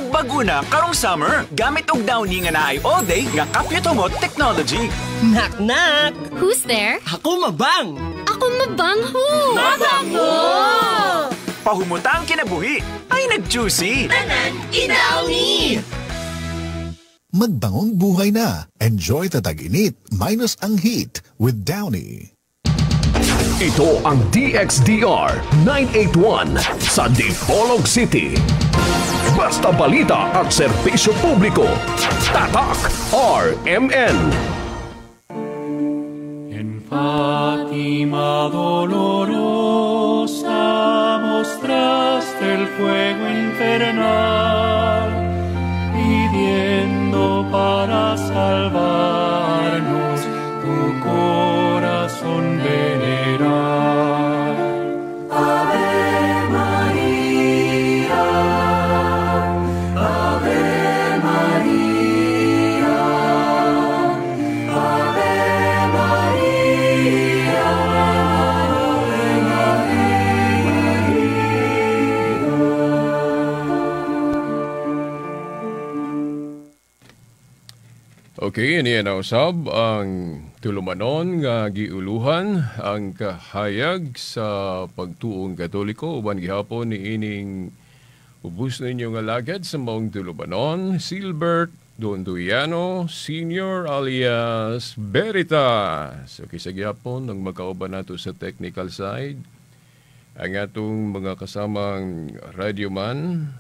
Magbag-o na karong summer. Gamit og Downy nga naay all day nga kapyot humot technology. Knock knock. Who's there? Ako mabang. Ako mabangho. Mabangho. Pahumuta ang kinabuhi. Ay nag-juicy. Tanan i-Downy. Magbangong buhay na. Enjoy the tag-init minus ang heat with Downy. Ito ang DXDR 981 sa Dipolog City. Basta balita at serbisyo publiko. Tatak RMN. En Fátima dolorosa mostraste el fuego infernal, pidiendo para salvarnos tu corazón venerar. Ave María, Ave María, Ave María, Ave María. Okay, ini na usab ang tulumanon nga giuluhan ang kahayag sa pagtuong Katoliko uban gihapon ni ining ubos ninyo nga lagad sa maong tulumanon, Silbert Donduiano Senior alias Veritas. Okay, sa gihapon nang magkauban nato sa technical side ang atong mga kasamang radyoman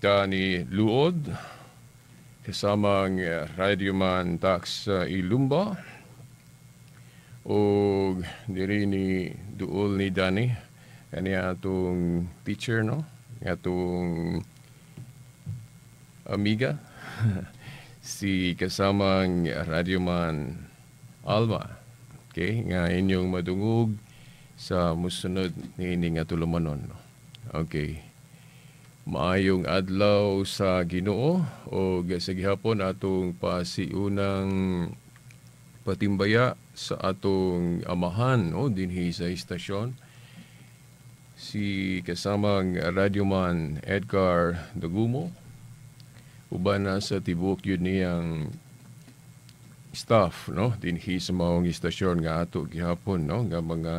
Dani Luod, kasamang radyoman Tax Ilumba, o diri ni duol ni Dani kani atong teacher, no, atong amiga, si kasamang radyoman Alma. Okay, nga inyong madungog sa musunod niini nga tulumanon, no? Okay. Maayong adlaw sa Ginoo o sa gihapon atong pasiunang patimbaya sa atong amahan, no, dinhi sa istasyon, si kasamang radyoman Edgar Dagumo uban na sa tibuok yun niyang staff, no, dinhi sa maong istasyon nga ato gihapon, no, nga mga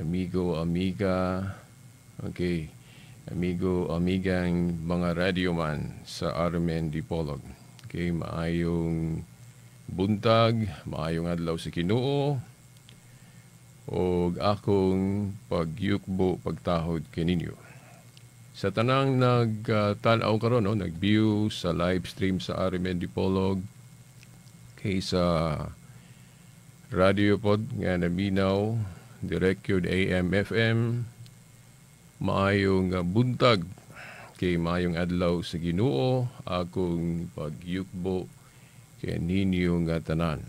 amigo, amiga, okay, amigo, amigang mga radyoman sa RMN Dipolog. Okay, maayong buntag, maayong adlaw sa Ginoo og akong pagyukbo, pagtahod kaninyo. Sa tanang nagtan-aw karon, no, nag-view sa live stream sa RMN Dipolog, kay sa radio pod nga naminaw direct yun AM FM, maayong buntag kay maayong adlaw sa Ginoo, akong pagyukbo kay ninyo nga tanan.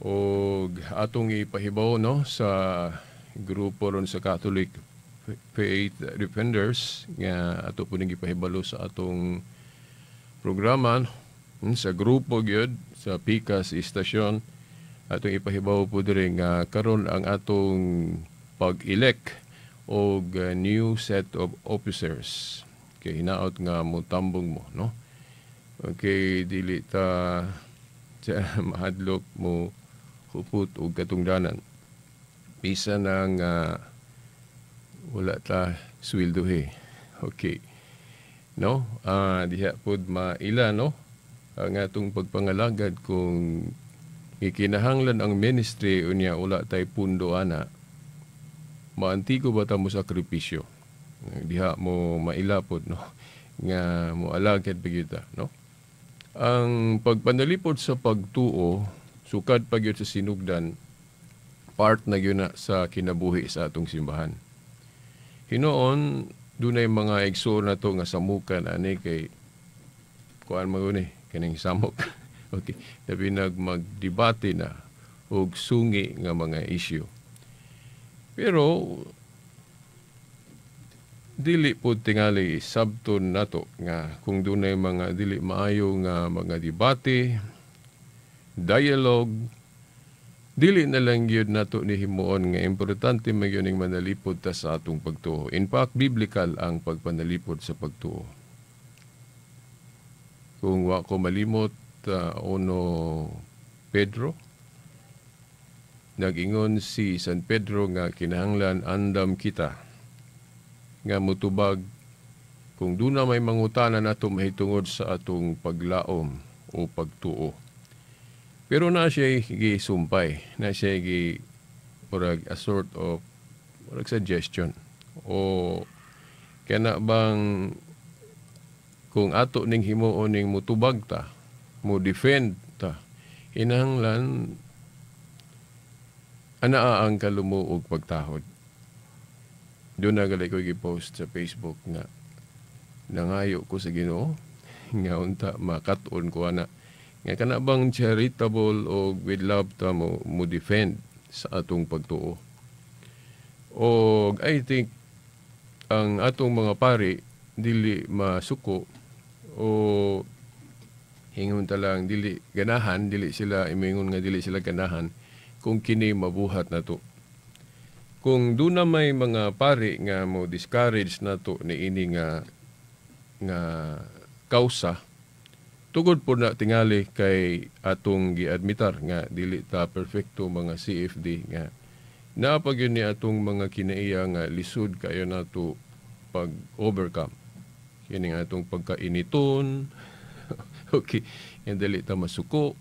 Og atong ipahibaw, no, sa grupo ron sa Catholic Faith Defenders nga ato po ning gipahibalo sa atong programa, sa grupo gyud sa Pikas Istasyon. Atong ipahibaw po diri nga karon ang atong pag-elect og new set of officers. Kay hinaot nga motambong mo, no? Okay, dili ta mahadlok mo hupot og katungdanan. Bisan ang wala ta sweldohe. Okay. No? Diha pod maila, no, ang atong pagpangalagad kung ikinahanglan ang ministry unya wala tay pundo ana. Maantigo ba ta mo sakripisyo? Diha mo maila pod, no, nga mo alagad pa gyud ta, no? Ang pagpanalipod sa pagtuo sukad pa gyud sa sinugdan, part na gyud na sa kinabuhi sa atong simbahan. Hinoon dunay mga igsoon na to nga samukan ani kay kuan man guni kaning samok. Okay, labi nag magdebate na og sungi nga mga issue. Pero dili po tingali sabton nato nga kung dunay mga dili maayo nga mga debate, dialogue, Dili na lang gyud nato ni himuon nga importante man gyud ning manalipod ta sa atong pagtuo. In fact, biblical ang pagpanalipod sa pagtuo. Kung wa ko malimot, uno Pedro, nag-ingon si San Pedro nga kinahanglan andam kita nga mutubag kung duna may mangutana nato mahitungod sa atong paglaom o pagtuo. Pero na siya gisumpay, na siya gi murag a sort of murag suggestion o kana bang kung ato ning himuon ning mutubag ta, mo defend ta, kinahanglan anaa ang kalumo og pagtahod. Doon na gali ko gi-post sa Facebook nga nangayo ko sa Ginoo nga unta makat-on ko ana nga kana bang charitable o with love ta mo defend sa atong pagtuo. O I think ang atong mga pari dili masuko o hingon ta lang dili ganahan, dili sila imingon nga dili sila ganahan kung kini mabuhat nato. Kung doon na may mga pari nga mo discourage nato ni ini nga nga kausa, tugod po na tingali kay atong giadmitar nga dili ta perfecto mga CFD nga naapag yun ni atong mga kinaiya nga lisod kayo nato pag overcome. Kini nga atong pagkainiton, okay, nga dili ta masuko,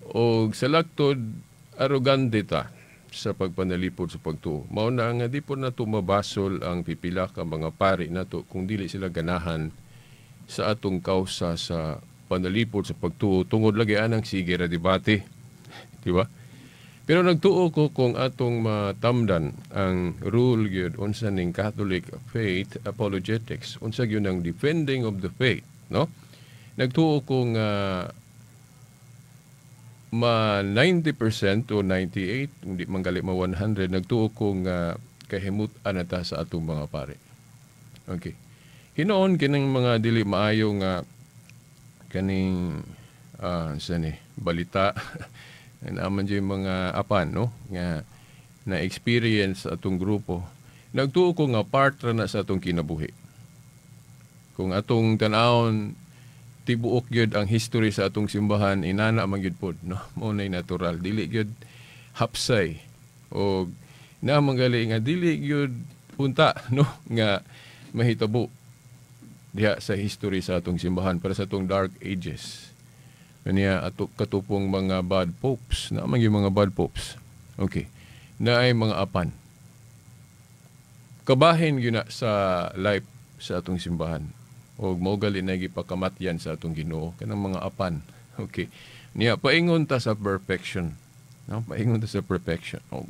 o sa laktod arogante ta sa pagpanalipod sa pagtuo. Mao na nga di po nato mabasol ang pipila ka mga pari nato kung dili sila ganahan sa atong kausa sa panalipod sa pagtuo tungod lagi anang sige ra debate. Di ba? Pero nagtuo ko kung atong matamdan ang rule gyud unsa ning Catholic faith apologetics, unsa gyud ang defending of the faith, no? Nagtuo ko nga ma 90% o 98, hindi man gali ma 100, nagtuo ko nga kahimut-an na ta sa atong mga pare. Okay. Hinoon kining mga dili maayo nga kaning sa ni balita naaman dyan yung mga apan, no, nga na experience sa atong grupo. Nagtuo ko nga part ra na sa atong kinabuhi. Kung atong tan-awon tibuok gyud ang history sa atong simbahan, inana man gyud pod, no, mao nay natural, dili gyud hapsay og naa man gali nga dili gyud unta, no, nga mahitabo diha sa history sa atong simbahan para sa atong Dark Ages. Kaniya ato katupong mga bad popes, naa man gyud mga bad popes. Okay. Naay mga apan. Kabahin gyud na sa life sa atong simbahan. Og mao gali na gipakamatyan sa atong Ginoo kanang mga apan. Okay. Niya paingon ta sa perfection. No, paingon ta sa perfection. Og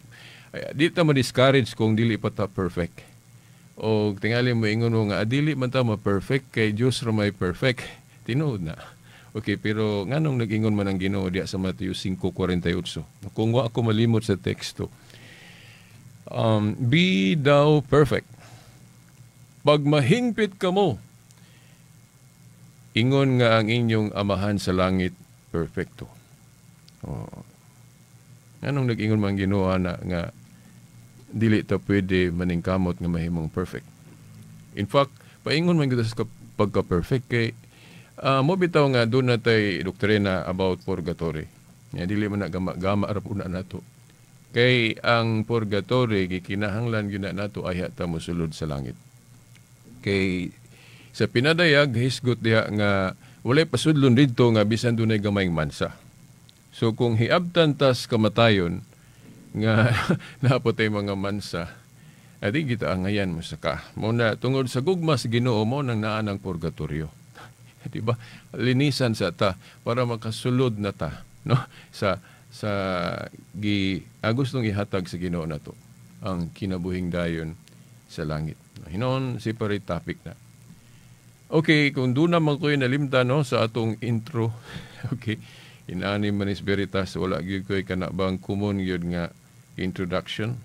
ay, di ta ma-discourage kung dili pa ta perfect. Og tingali mo ingon mo nga dili man ta ma-perfect kay Dios ra may perfect. Tinuod na. Okay, pero nganong nag-ingon man ang Ginoo diya sa Mateo 5:48? Kung wa ako malimot sa teksto. Be thou perfect. Pag mahingpit ka mo, ingon nga ang inyong amahan sa langit perfecto. Oh. Nganong nag-ingon man ang Ginoo na nga dili ta pwede maningkamot nga mahimong perfect. In fact, paingon man gyud sa pagka-perfect kay mo bitaw nga doon na tay doktrina about purgatory. Nga dili man na gama-gama ra po na nato. Kay ang purgatory gikinahanglan gyud na nato ayha ta mosulod sa langit. Kay sa pinadayag hisgot diha nga walay pasudlon didto nga bisan dunay gamayng mansa. So kung hiabtan tas kamatayon nga napotay mga mansa, adi kita angayan mo saka. Mo na tungod sa gugma sa Ginoo mo nang naa ng purgatorio. Di ba? Linisan sa ta para makasulod na ta, no? Sa sa gi gustong ihatag sa Ginoo nato ang kinabuhing dayon sa langit. Hinon separate topic na. Okay, kung doon naman ko nalimta, no, sa atong intro. Okay. Inani manis veritas, wala gyud ko'y kana bang common gyud nga introduction.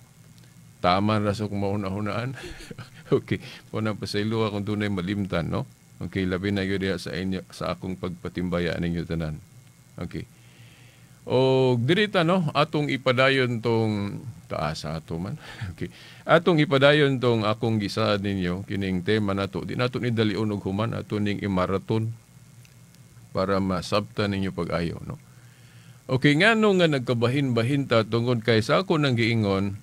Tama ra sa kung mauna-hunaan. Okay. Muna pasaylo kung dunay malimtan, no? Okay, labi na gyud diha sa inyo sa akong pagpatimbaya ninyo tanan. Okay. O dirita, no, atong ipadayon tong taas sa ato man. Okay. Atong ipadayon tong akong gisaad ninyo kining tema nato. Di nato ni dalion og human, ato ning imaraton para masabtan ninyo pag-ayo, no. Okay, ngano nga nagkabahin-bahin ta? Tungod kay sa ako nang giingon,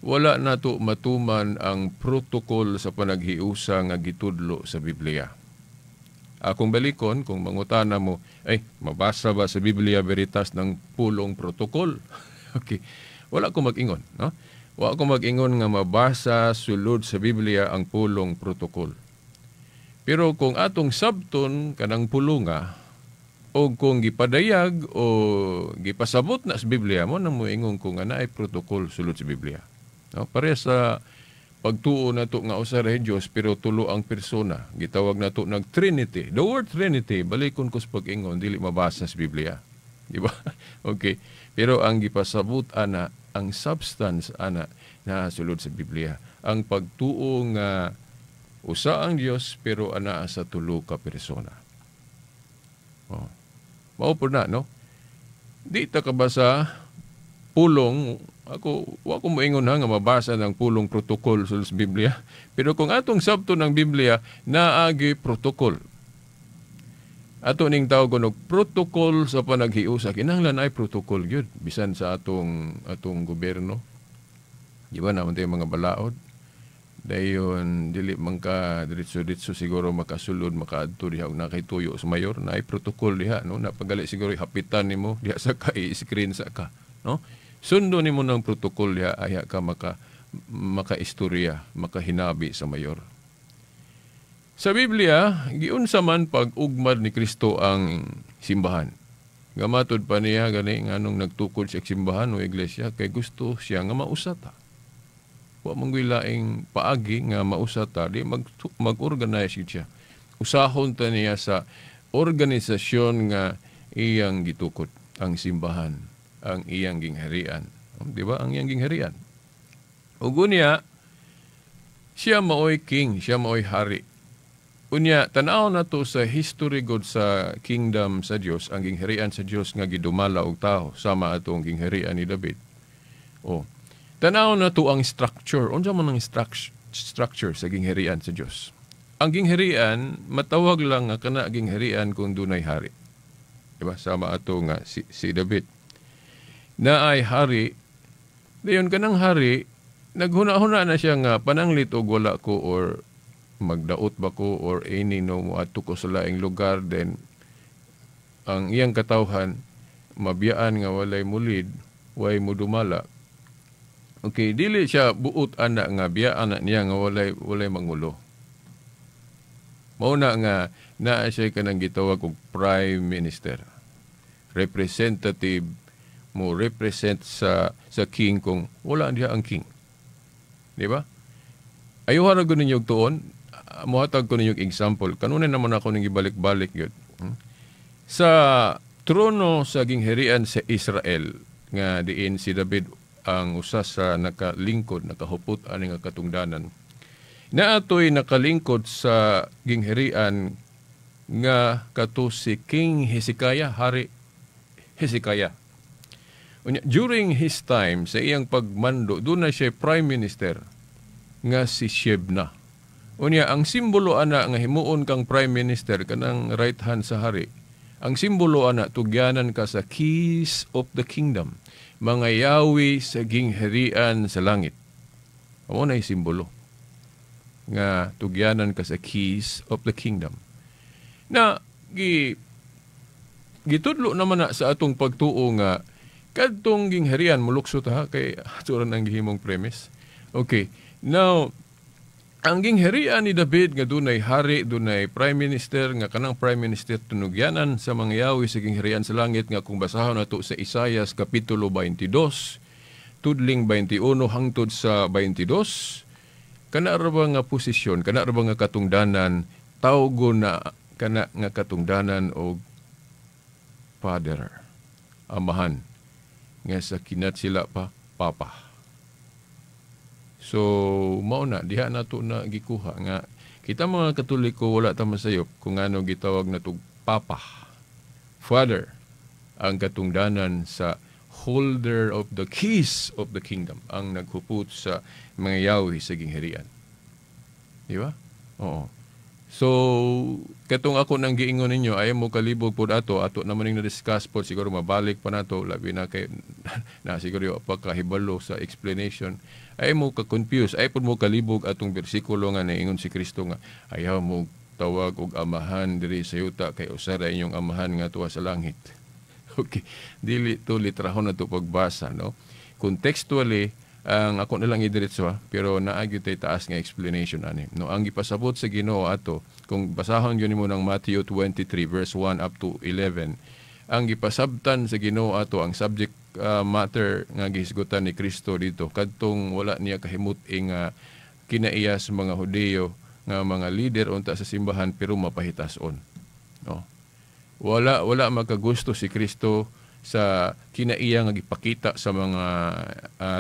wala nato matuman ang protocol sa panaghiusa nga gitudlo sa Biblia. Akong balikon, kung mangutana mo, "Ay, mabasa ba sa Biblia Veritas ng pulong protocol?" Okay. Wala ko mag-ingon, no? Wala ko mag-ingon nga mabasa sulod sa Biblia ang pulong protocol. Pero kung atong sabton kanang pulunga, o kung gipadayag o gipasabot na sa Biblia mo nang moingon ko nga naay protocol sulod sa Biblia. No? Pareha sa pagtuo nato nga usa ra Dios pero tulo ang persona. Gitawag nato nag Trinity. The word Trinity, balikon ko sa pag-ingon, dili mabasa sa Biblia. Di ba? Okay. Pero ang gipasabot ana, ang substance ana na sulod sa Biblia. Ang pagtuo nga usa ang Dios pero anaa sa tulo ka persona. Oh. Mao po na, no? Di ta ka ba sa pulong, ako, wa ko moingon ha nga mabasa ng pulong protocol sa Biblia. Pero kung atong sabto ng Biblia, naagi protocol. Ato ning tawag og protocol sa panaghiusa. Kinahanglan ay protocol gyud bisan sa atong gobyerno. Di ba naman tayo mga balaod? Dayon dili man ka diretso-diretso siguro makasulod, makaadto diha og nakituyo sa mayor, naay protocol diha, no? Napagali siguro hapitan nimo diha sa ka, i-screen sa ka, no? Sundo nimo ng protocol diha aya ka maka makaistorya, makahinabi sa mayor. Sa Biblia, giunsa man pag-ugmad ni Kristo ang simbahan? Gamatod pa niya gani nganong nagtukod siya simbahan o iglesia, kay gusto siya nga mausa ta. Wa man laing paagi nga mausa ta, di mag-organize siya. Usahon ta niya sa organisasyon nga iyang gitukod, ang simbahan, ang iyang gingharian. Di ba? Ang iyang gingharian. Ug unya, siya maoy king, siya maoy hari. Unya, tanaw na to sa history god sa kingdom sa Dios, ang gingharian sa Dios nga gidumala og tao sama atong gingharian ni David. Oh. Tanaw na to ang structure. Unsa man ang structure sa gingharian sa Dios? Ang gingharian, matawag lang nga kana gingharian kung dunay hari. Diba? Sama ato nga si David. Na ay hari, dayon kanang hari, naghuna-huna na siya nga pananglit og wala ko or magdaot ba ko or any, no, moadto ko sa laing lugar, then ang iyang katawhan mabiyaan nga walay mulid, way mudumala. Okay, dili siya buot ana nga biyaan na niya nga walay mangulo. Mao na nga naa siya kanang gitawag og prime minister. Representative mo represent sa king kung wala diha ang king. Di ba? Ayuha ra gud ninyo og tuon, mohatag ko ninyo example. Kanunay naman ako ning ibalik-balik gyud. Sa trono sa gingharian sa Israel nga diin si David ang usa sa nakalingkod, nakahupot ani nga katungdanan. Naatoy nakalingkod sa gingharian nga kato si King Hezekiah, Hari Hezekiah. Unya, during his time, sa iyang pagmando, doon na siya prime minister nga si Shebna. Unya, ang simbolo ana nga himuon kang prime minister, kanang right hand sa hari, ang simbolo ana, tugyanan ka sa keys of the kingdom, mga yawi sa gingharian sa langit. Amo na simbolo nga tugyanan ka sa keys of the kingdom. Na gitudlo naman na sa atong pagtuo nga kadtong gingharian, mulukso ta ha, kay aturan ang gihimong premise. Okay. Now, ang gingharian ni David nga dunay hari, dunay prime minister, nga kanang prime minister tunugyanan sa mga yawi sa gingharian sa langit nga kung basahon nato sa Isayas kapitulo 22, tudling 21 hangtod sa 22, kana ra ba nga posisyon, kana ra ba nga katungdanan, tawgo na kana nga katungdanan og father, amahan, nga sa kinat sila pa, papa. So, mao na, diha nato na gikuha nga kita mga Katoliko wala ta masayop kung ano gitawag na tug papa, father, Ang katungdanan sa holder of the keys of the kingdom, ang naghupot sa mga yawi sa gingharian. Di ba? Oo. So, katong ako nang giingon ninyo, ayaw mo kalibog po ato, ato naman yung na-discuss po, siguro mabalik pa nato, labi na kay, na siguro yung pagkahibalo sa explanation, ayaw mo ka-confuse, ayaw po mo kalibog atong bersikulo nga naingon si Kristo nga, ayaw mo tawag og amahan diri sa yuta kay usara inyong amahan nga tuwa sa langit. Okay, dili to litrahon na to pagbasa, no? Contextually, ang ako na lang idiretso ha, pero naa gyud tay taas nga explanation ani. No, ang gipasabot sa Ginoo ato, kung basahon gyud nimo ng Matthew 23 verse 1 up to 11, ang gipasabtan sa Ginoo ato ang subject matter nga gihisgutan ni Kristo dito kadtong wala niya kahimut-i nga kinaiya sa mga Hudiyo nga mga leader unta sa simbahan pero mapahitason. No. Wala makagusto si Kristo sa kinaiya nga gipakita sa mga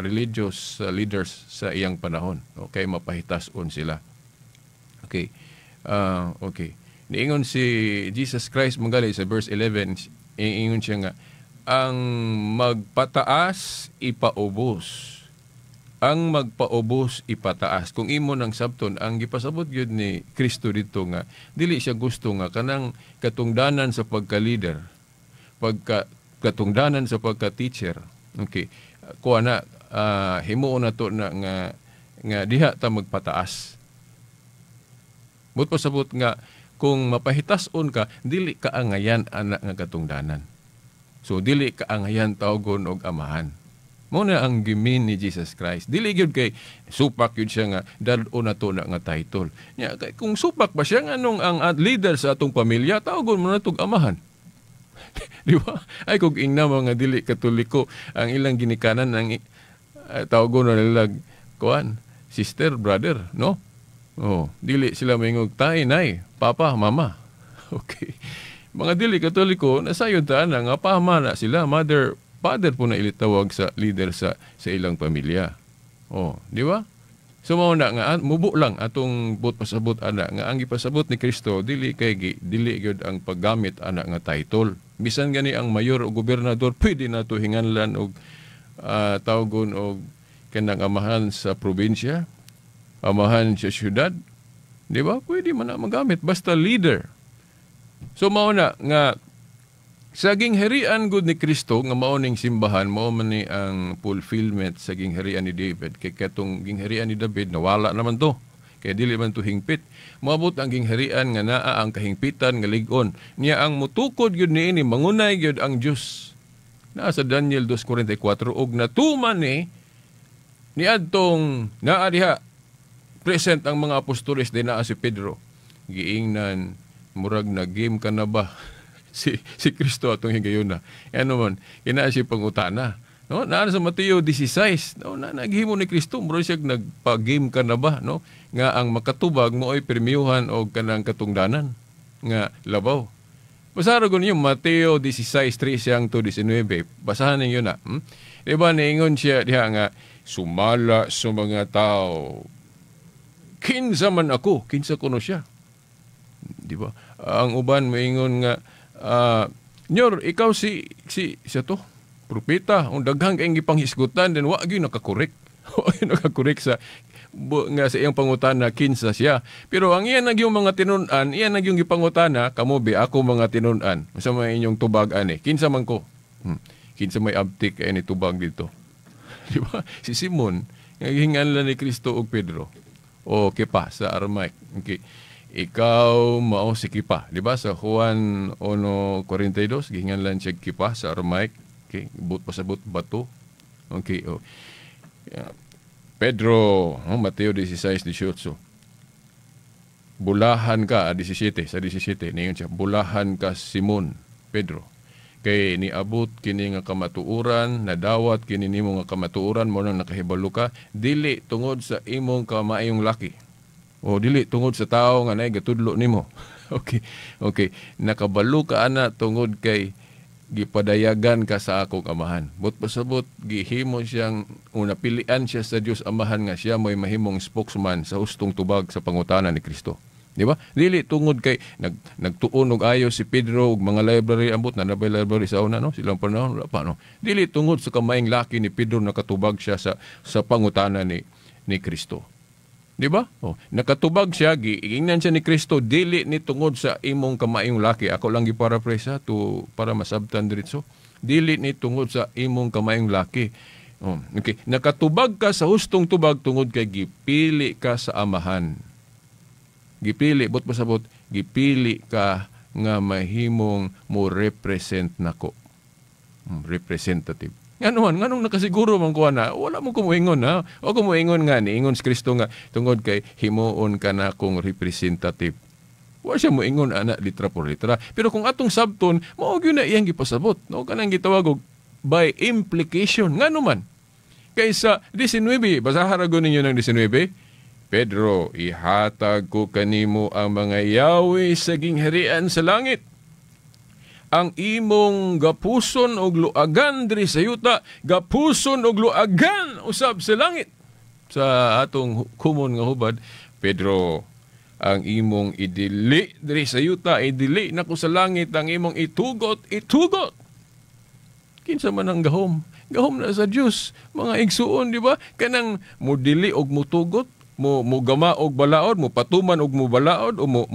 religious leaders sa iyang panahon. Okay, mapahitason sila. Okay. Okay. Niingon si Jesus Christ manggali sa verse 11, iingon siya nga ang magpataas ipaubos, ang magpaubos ipataas. Kung imo nang sabton, ang gipasabot gyud ni Kristo dito nga dili siya gusto nga kanang katungdanan sa pagka-leader, pagka katungdanan sa pagka-teacher. Okay. Kuha na himuon na to na nga nga diha ta magpataas. But pasabot nga kung mapahitason ka, dili ka angayan ana nga katungdanan. So dili ka angayan tawgon og amahan. Mo na ang gimin ni Jesus Christ. Dili gyud kay supak gyud siya nga dad-on na to na nga title. Nya kay kung supak ba siya nganong ang leader sa atong pamilya tawgon mo na tog amahan. Di ba? Ay kung ingna mga dili Katoliko ang ilang ginikanan ang tawgon na nila kuan, sister, brother, no? Oh, dili sila moingog tay, nay, papa, mama. Okay. Mga dili Katoliko nasayon ta na nga pama na sila, mother, father po na ilitawag sa leader sa ilang pamilya. Oh, di ba? So mao na nga mubo lang atong but pasabot ana nga ang gipasabot ni Kristo dili kay dili gyud ang paggamit ana nga title. Bisan gani ang mayor o gobernador pwede nato hinganlan og tawgon og kanang amahan sa probinsya, amahan sa syudad. Di ba? Pwede man na magamit basta leader. So mao na nga sa gingharian gud ni Kristo nga mao ning simbahan, mao man ni ang fulfillment sa gingharian ni David. Kay katong gingharian ni David nawala naman to. Kay dili man to hingpit. Moabot ang gingharian nga naa ang kahingpitan nga lig-on. Niya ang mutukod gyud niini mangunay gyud ang Dios. Naa sa Daniel 2:44 og natuman ni niadtong naa diha present ang mga apostoles din naa si Pedro. Giingnan murag na game ka na ba? Si Kristo atong higayuna. Ano man, kinaa siya pangutana. No, naa sa Mateo 16, no, na naghimo ni Kristo, murag siya nagpa-game ka na ba, no? Nga ang makatubag mo ay premiuhan og kanang katungdanan nga labaw. Basahan ko ninyo Mateo 16:3 to 19. Basahan ninyo na. Diba niingon siya diha nga sumala sa mga tao. Kinsa man ako, kinsa kuno siya. Di ba? Ang uban moingon nga Nyor, ikaw si siya to, propeta, ang daghang kayong gipanghisgutan, then wa gyud nakakorek. Wa gyud nakakorek sa nga sa iyang pangutana kinsa siya. Pero ang iyan nagyong mga tinun-an, iyan nagyong gipangutana, kamo be ako mga tinun-an. Unsa may inyong tubag ani? Kinsa man ko? Kinsa may abtik kay ni tubag dito? Di ba? Si Simon, nga gihinganlan ni Kristo og Pedro o Kepa sa Aramaic. Okay. Ikaw mao si Kipa, di ba? Sa Juan 1:42 gihinganlan siya Kipa sa Aramaic. Okay, but pasabot bato. Okay, oh. Yeah. Pedro, oh, Mateo 16:18. Bulahan ka, 17, sa 17 niingon siya, bulahan ka Simon, Pedro. Kay niabot kini nga kamatuoran, nadawat kini nimo nga kamatuoran, mo nang nakahibalo ka, dili tungod sa imong kamaayong laki. O dili tungod sa tao nga naay gatudlo nimo. Okay. Okay, nakabalo ka ana tungod kay gipadayagan ka sa akong amahan. But pasabot gihimo siyang una pilian siya sa Dios Amahan nga siya mo'y mahimong spokesman sa hustong tubag sa pangutana ni Kristo. Di ba? Dili tungod kay nagtuon og ayo si Pedro og mga library, ambot na nabay library sa una, no, silang panahon wala pa, no. Dili tungod sa kamaing laki ni Pedro nakatubag siya sa pangutana ni Kristo. Di ba? Oh, nakatubag siya, giingnan siya ni Kristo, dili ni tungod sa imong kamaayong laki. Ako lang giparaphrase to para masabtan diretso. Dili ni tungod sa imong kamaayong laki. Oh, okay. Nakatubag ka sa hustong tubag tungod kay gipili ka sa Amahan. Gipili, but pasabot, gipili ka nga mahimong mo represent nako. Representative. Ngano man, nganong nakasiguro man ko na, wala mo kumuingon ha. O kumuingon nga, niingon si Kristo nga tungod kay himuon ka na kong representative. Wa siya moingon ana litra por litra. Pero kung atong sabton, mao gyud na iyang gipasabot. No, kanang gitawag og by implication. Ngano man? Kaysa 19, basahan ra ninyo ng 19. Pedro, ihatag ko kanimo ang mga yawi sa gingharian sa langit. Ang imong gapuson og luagan diri sa yuta, gapuson og luagan usab sa langit. Sa atong common nga hubad, Pedro, ang imong idili diri sa yuta, idili nako sa langit, ang imong itugot, itugot. Kinsa man ang gahom? Gahom na sa Dios, mga igsuon, di ba? Kanang mudili og mutugot, mo gama og balaod, mo patuman og mubalaod o mo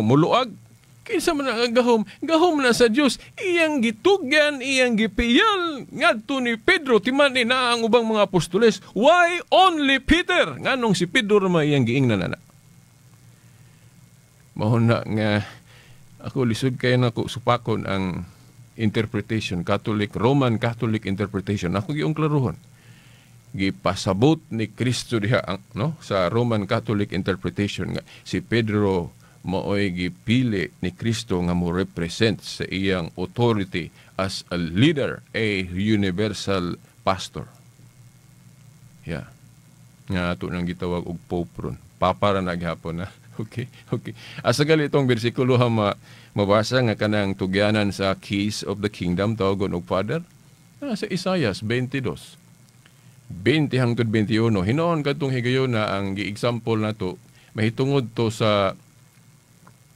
muluag. Kinsa man ang gahom? Gahom na sa Dios. Iyang gitugyan, iyang gipiyal ngadto ni Pedro, timan ni na ang ubang mga apostoles. Why only Peter? Nganong si Pedro man iyang giingnan ana? Mao na nga ako lisod kay nako supakon ang interpretation, Catholic, Roman Catholic interpretation. Ako giyong klaruhon. Gipasabot ni Kristo diha ang, no, sa Roman Catholic interpretation nga si Pedro maoy gipili ni Kristo nga mo represent sa iyang authority as a leader, a universal pastor. Yeah. Nga ato nang gitawag og Pope ron. Papa ra na gihapon na. Okay, okay. Asa gali itong bersikulo ha mabasa nga kanang tugyanan sa keys of the kingdom tawagon og Father? Sa Isaias 22. 20 hangtod 21. Hinoon kadtong higayon na ang gi-example nato mahitungod to sa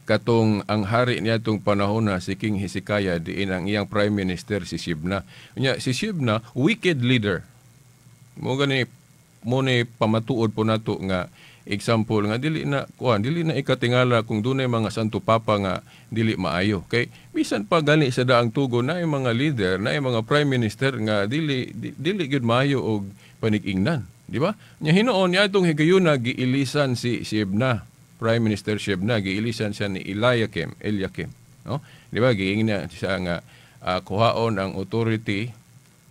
katong ang hari niya tong panahon na si King Hezekiah, diin ang iyang prime minister si Shebna. Unya si Shebna, wicked leader. Mo gani mo ni pamatuod po nato nga example nga dili na kuan, dili na ikatingala kung dunay mga Santo Papa nga dili maayo. Kay bisan pa gani sa daang tugon na yung mga leader, na yung mga prime minister nga dili dili gyud maayo og panig-ingnan, di ba? Nya hinuon niya itong higayuna giilisan si Shebna, Prime Minister Shebna, giilisan siya ni Eliakim, no? Di ba giingna siya nga kuhaon ang authority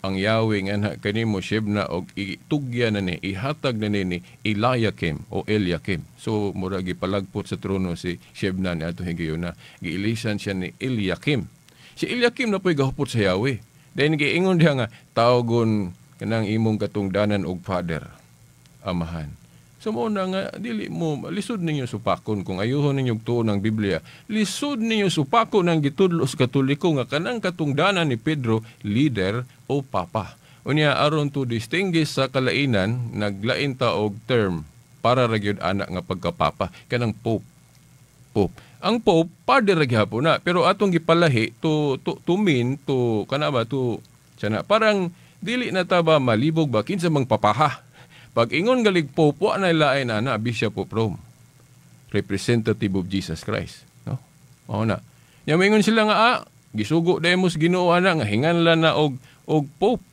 ang Yahweh nga kanimo Shebna og itugyan na ni, ihatag na ni Eliakim o Eliakim. So mura gipalagpot sa trono si Shebna ni atong higayuna. Giilisan siya ni Eliakim. Si Eliakim na po'y gahupot sa Yahweh. Then giingon diha nga tawgon kanang imong katungdanan og father, amahan. So mo na nga dili mo lisod ninyo supakon kung ayuhon ninyo tuon ng Biblia. Lisod ninyo supakon ang gitudlo sa Katoliko nga kanang katungdanan ni Pedro leader o papa. Unya aron to distinguish sa kalainan, naglain ta og term para ra gyud ana nga pagkapapa kanang pope. Pope. Ang pope padre ra gihapon na, pero atong gipalahi to mean to kana ba to sana parang dili na ta ba malibog ba kinsa mang papaha. Pag ingon galig Pope, wa na lain ana, Bishop of Rome. Representative of Jesus Christ. No? Mao na. Nya moingon sila nga, gisugo demos Ginoo ana nga hinganlan na og Pope.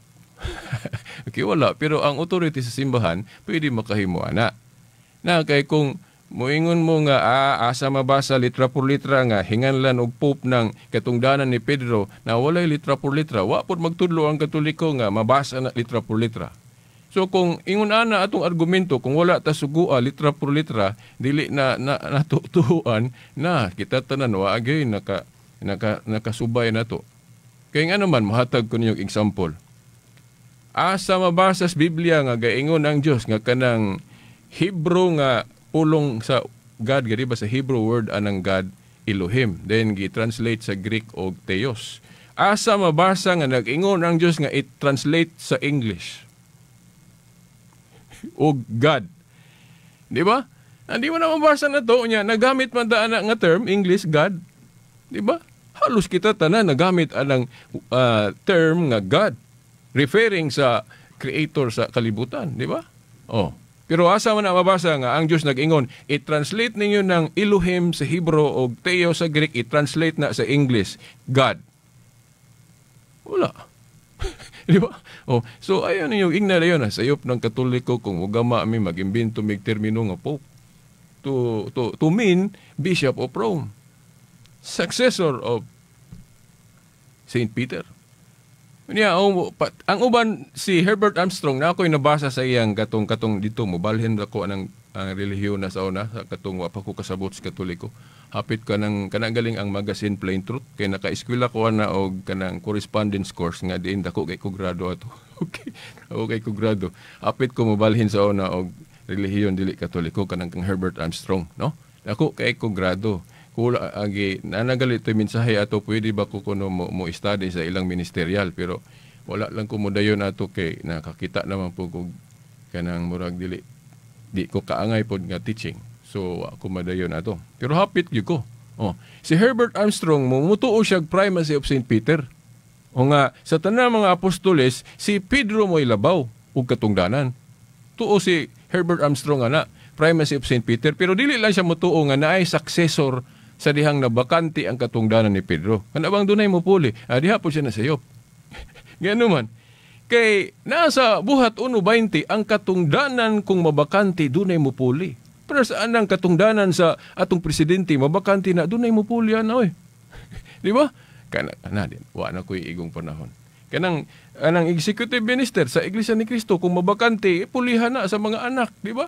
Okay, wala, pero ang authority sa simbahan pwede makahimo ana. Na kay kung moingon mo nga asa mabasa litra por litra nga hinganlan og Pope ng katungdanan ni Pedro na walay litra por litra, wa pud magtudlo ang Katoliko nga mabasa na litra por litra. So kung ingon ana atong argumento, kung wala ta sugua litra por litra, dili na natutuan na kita tanan wa agay nakasubay na to. Kay nga naman mahatag ko ninyong example. Asa mabasa sa Biblia nga gaingon ang Dios nga kanang Hebrew nga pulong sa God, gari ba sa Hebrew word anang God Elohim, then gi-translate sa Greek og Theos. Asa mabasa nga nag-ingon ang Dios nga i-translate sa English og God. Di ba? Hindi mo na mabasa na to niya nagamit man daan na nga term English God. Di ba? Halos kita tanan nagamit anang term nga God referring sa creator sa kalibutan, di ba? Oh. Pero asa man na mabasa nga ang Dios nag-ingon, i-translate ninyo ng Elohim sa Hebrew o Theo sa Greek, i-translate na sa English, God. Wala. Di ba? Oh, so ayun yung ingna na yun, sayop ng Katoliko kung ugama mi mag-imbento mig termino nga Pope to mean Bishop of Rome, successor of Saint Peter. Niya, ang uban si Herbert Armstrong na ako'y nabasa sa iyang katong dito mobalhin ako ang relihiyon na sa una sa katong wa pa ko kasabot sa Katoliko. Hapit ka ng kanang galing ang magazine Plain Truth kay naka-eskwela ko na og kanang correspondence course nga diin dako kay ko grado ato. Okay. Okay ko grado. Hapit ko mobalhin sa una og relihiyon dili Katoliko kanang kang Herbert Armstrong, no? Dako kay ko grado. Kula agi nanagali to mensahe ato pwede ba ko kuno mo study sa ilang ministerial pero wala lang ko modayon ato kay nakakita naman po kog kanang murag dili di ko kaangay pod nga teaching. So ako madayon ato. Pero hapit gyud ko. Oh, si Herbert Armstrong mo mutuo siya primacy of Saint Peter. O nga sa tanan mga apostoles si Pedro mo'y labaw ug katungdanan. Tuo si Herbert Armstrong ana primacy of Saint Peter pero dili lang siya motuo nga naay successor sa dihang nabakante ang katungdanan ni Pedro. Kana bang dunay mo puli? Diha po siya nasayop. Gano man. Kay nasa Buhat 1:20 ang katungdanan kung mabakante dunay mo puli. Pero saan ang katungdanan sa atong presidente mabakante na dunay mo puli ana oy. Di ba? Kana na din wa na koy igong panahon. Kanang anang executive minister sa Iglesia ni Cristo kung mabakante pulihan na sa mga anak, di ba?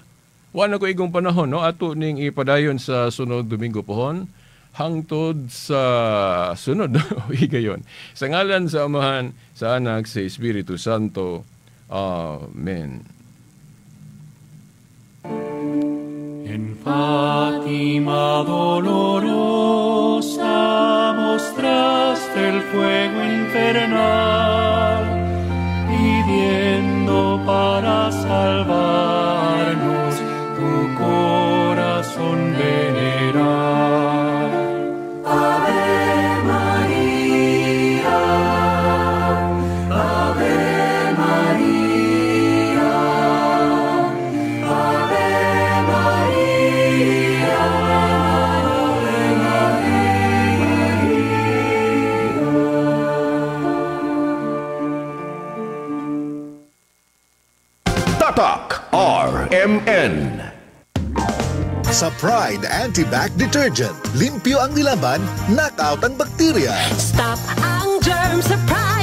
Wa na ko igong panahon, no? Ato ning ipadayon sa sunod Domingo pohon hangtod sa sunod higayon. Sa ngalan sa Amahan, sa Anak, sa Espiritu Santo. Amen. En Fátima dolorosa mostraste el fuego infernal, pidiendo para salvarnos tu corazón venerar. Ave María, Ave María, Ave María, Ave María. Tatak RMN. Sa Pride Anti-Bac Detergent, limpyo ang nilaban, knockout ang bakterya. Stop ang germs sa Pride.